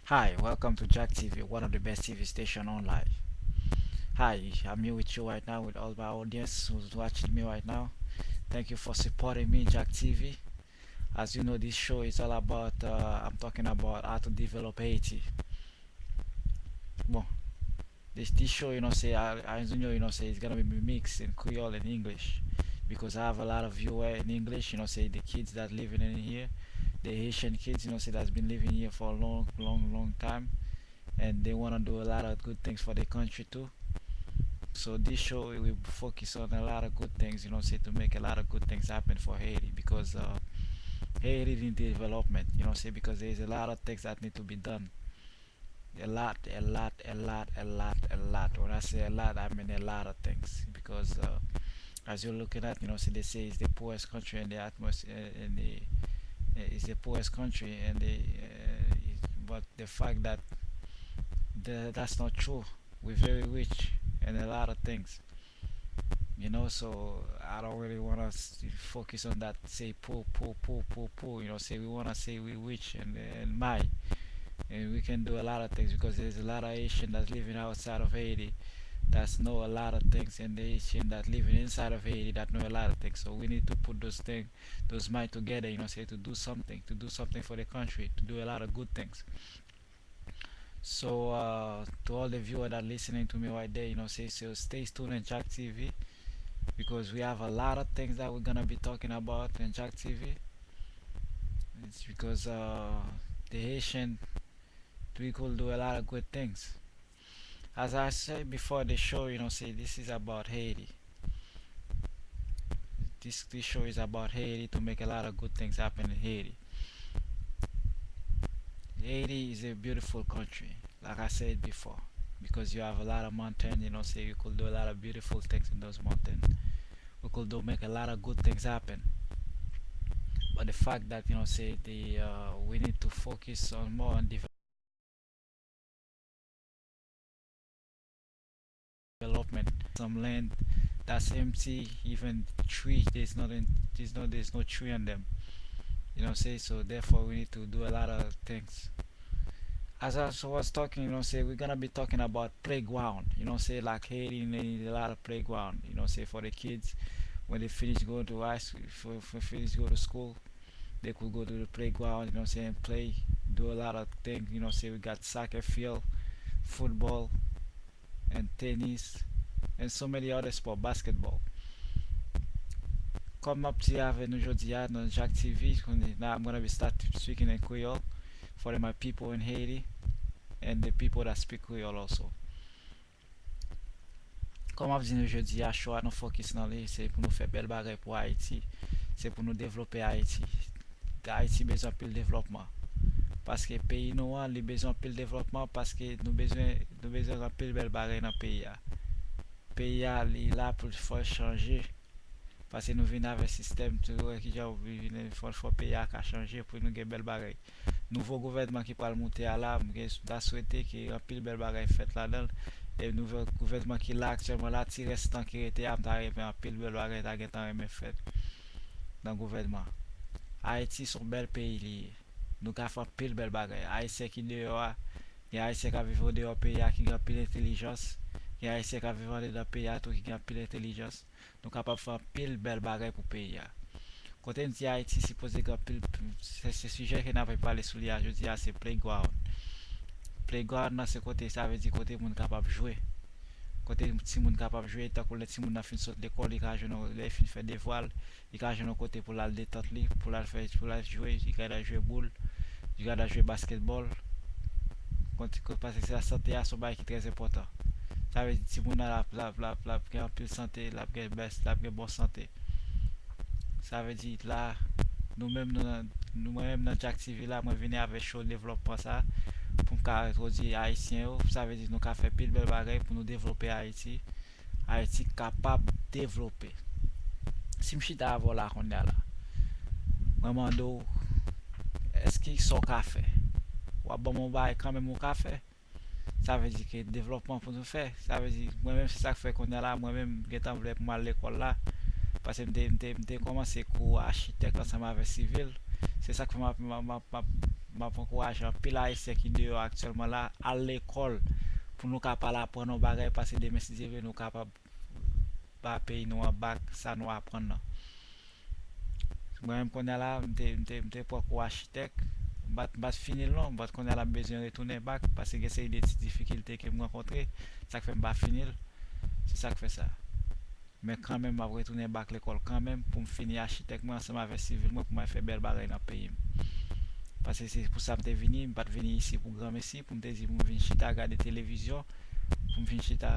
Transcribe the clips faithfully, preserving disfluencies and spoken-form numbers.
Hi, welcome to Jack T V, one of the best T V station online. Hi, I'm here with you right now with all my audience who's watching me right now. Thank you for supporting me, Jack T V. As you know, this show is all about, uh, I'm talking about how to develop Haiti. Bon, this, this show, you know, say, I, I, you know, you know, say it's gonna be mixed in Creole and English because I have a lot of viewer in English, you know, say the kids that living in here, the Haitian kids, you know, say that's been living here for a long, long, long time, and they wanna do a lot of good things for the country too. So this show we focus on a lot of good things, you know, say to make a lot of good things happen for Haiti because uh, Haiti need development, you know, say because there's a lot of things that need to be done. A lot, a lot, a lot, a lot, a lot. When I say a lot, I mean a lot of things because uh, as you're looking at, you know, see, they say it's the poorest country in the atmosphere, in the uh, it's the poorest country, and the uh, but the fact that the, that's not true. We're very rich in a lot of things, you know. So I don't really want to focus on that. Say poor, poor, poor, poor, poor. You know, say we want to say we rich and and my, and we can do a lot of things because there's a lot of Haitian that's living outside of Haiti that's know a lot of things, and the Haitian that living inside of Haiti that know a lot of things. So we need to put those things, those mind together, you know, say to do something, to do something for the country, to do a lot of good things. So uh, to all the viewers that listening to me right there, you know, say so stay tuned in Jack T V because we have a lot of things that we're gonna be talking about in Jack T V. It's because uh, the Haitian, we could do a lot of good things. As I said before the show, you know, say this is about Haiti. This this show is about Haiti to make a lot of good things happen in Haiti. Haiti is a beautiful country, like I said before, because you have a lot of mountain, you know, say you could do a lot of beautiful things in those mountains. We could do make a lot of good things happen. But the fact that, you know, say the uh, we need to focus on more on development development. Some land that's empty, even tree, there's nothing, there's no, there's no tree on them. You know what I'm saying? So therefore, we need to do a lot of things. As I was talking, you know, say we're gonna be talking about playground. You know, say like Haiti need a lot of playground. You know, say for the kids when they finish going to high school, for, for finish go to school, they could go to the playground. You know, say and play, do a lot of things. You know, say we got soccer field, football, and tennis, and so many other sport, basketball. Kòm m ap di avè nou jodi a nan Jack T V, kounye a I'm gonna be start speaking in Creole for my people in Haiti and the people that speak Creole also. Kòm m ap di nou jodi a, show a nou focus nan li, se pou nou fè bèl bagay pou Ayiti, se pou nou devlope Ayiti. Ayiti bezwen anpil devlòpman. Paske peyi nou an, li bezwen anpil devlòpman, paske nou bezwen, nou bezwen anpil bèl bagay nan peyi a. Peyi a, li la pou l fè chanje. Paske nou vin avèk sistèm, tou wè kijan ou vin fò, fò peyi a ka chanje pou nou gen bèl bagay. Nouvo gouvènman ki pral moute a la, m gen, m ta swete ke anpil bèl bagay fèt ladan l. E nouvo gouvènman ki la aktyèlman la, ti rès tan ki rete a, m ta renmen anpil bèl bagay ta gentan renmen fèt nan gouvènman. Ayiti se yon bèl peyi li ye. Nou ka fè anpil bèl bagay. Ayisyen ki deyò a, gen Ayisyen k ap viv andeyò peyi a ki gen anpil entèlijans, gen Ayisyen k ap viv andedan peyi a tou ki gen anpil entèlijans. Nou kapab fè anpil bèl bagay pou peyi a. Kote m di Ayiti sipoze gen anpil, se, se sijè ke n ap pale sou li a jodi a, se playground. Playground nan se kote, sa vle di kote moun kapab jwe. Kote timoun kapab jwe, tankou lè timoun nan fin sot lekòl, li ka jwe nan, lè li fin fè devwa l, li ka jwenn yon kote pou l al detant li, pou l al fè, pou l al jwe, li ka al jwe boul, li ka al jwe basketball. Kont, kont, paske sa, sante a se yon bagay ki trè enpòtan. Sa vle di timoun nan l ap, l ap, l ap, l ap gen anpil sante, l ap gen bèl, l ap gen bon sante. Sa vle di la, nou menm, nou, nou, mwen menm nan Jack T V la, mwen vini avèk show devlòpman sa, pou m ka entwodui Ayisyen yo. Sa vle di nou ka fè pil bèl bagay pou nou devlope Ayiti. Ayiti kapab devlope. Si m chita avè w la kounye a la, mwen mande w, èske sa w ka fè? W ap ban m yon bagay kanmenm ou ka fè? Sa vle di ke devlòpman pou nou fè. Sa vle di, mwen menm, se sa k fè kounye a la, mwen menm, m gentan vle pou m al lekòl la. Paske m te, m te, m te kòmanse kou achitèk ansanm avèk sivil. Se sa k fè m ap, m ap, m ap, m ap M ap ankouraje anpil Ayisyen ki deyò aktyèlman la, al lekòl pou nou kapab aprann yon bagay, paske demen, si Dye vle, nou kapab ba peyi nou an bak sa nou aprann nan. Mwen menm kounye a la, m te, m te, m te pran kou achitèk, m pa t, m pa t fini l non, but kounye a la m bezwen retounen bak, paske gen seri de ti difikilte ke m rankontre, sa k fè m pa fini l, se sa k fè sa. Men kanmenm, m ap retounen bak lekòl kanmenm pou m fini achitèk mwen ansanm avèk sivil mwen pou m al fè bèl bagay nan peyi m. Paske se pou sa m te vini, m pa t vini isi pou granmesi, pou m te di pou m vin chita gade televizyon, pou m vin chita,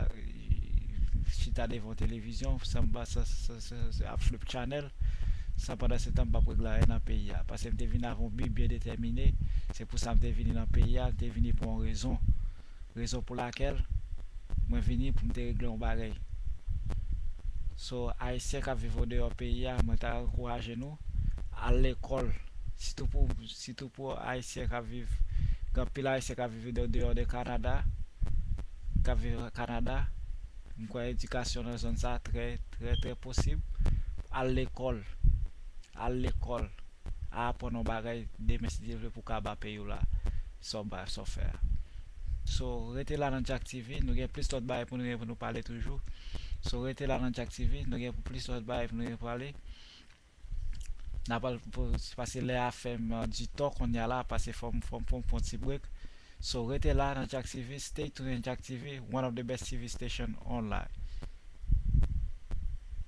chita devan televizyon, sanba, sa, sa, sa, sa, ap flip channel, san pandan se tan m p ap regle anyen nan peyi a. Paske m te vin avè yon bi byen detèmine, se pou sa m te vini nan peyi a, m te vini pou yon rezon. Rezon pou lakèl mwen vini pou m te regle yon bagay. So, Ayisyen k ap viv andeyò peyi a, mwen ta ankouraje nou al lekòl. Sitou pou, sitou pou Ayisyen k ap viv, gen anpil Ayisyen k ap viv andeyò de Kanada, k ap viv Kanada. M kwè edikasyon nan zòn sa trè, trè, trè posib. Al lekòl. Al lekòl. A aprann yon bagay demen, si Dye vle, pou ka ba peyi w la sa w ba, sa w fè a. So, rete la nan Jack T V. Nou gen plis lòt bagay pou nou gen pou nou pale toujou. So, rete la nan Jack T V. Nou gen plis lòt bagay pou nou gen pou pale. N a pral pou, pase lè a fè m, euh, di tò kounye a la, pase fò m, fò m, fò m pran ti break. So, rete la nan Jack T V. Stay tuned in Jack T V, one of the best T V station online.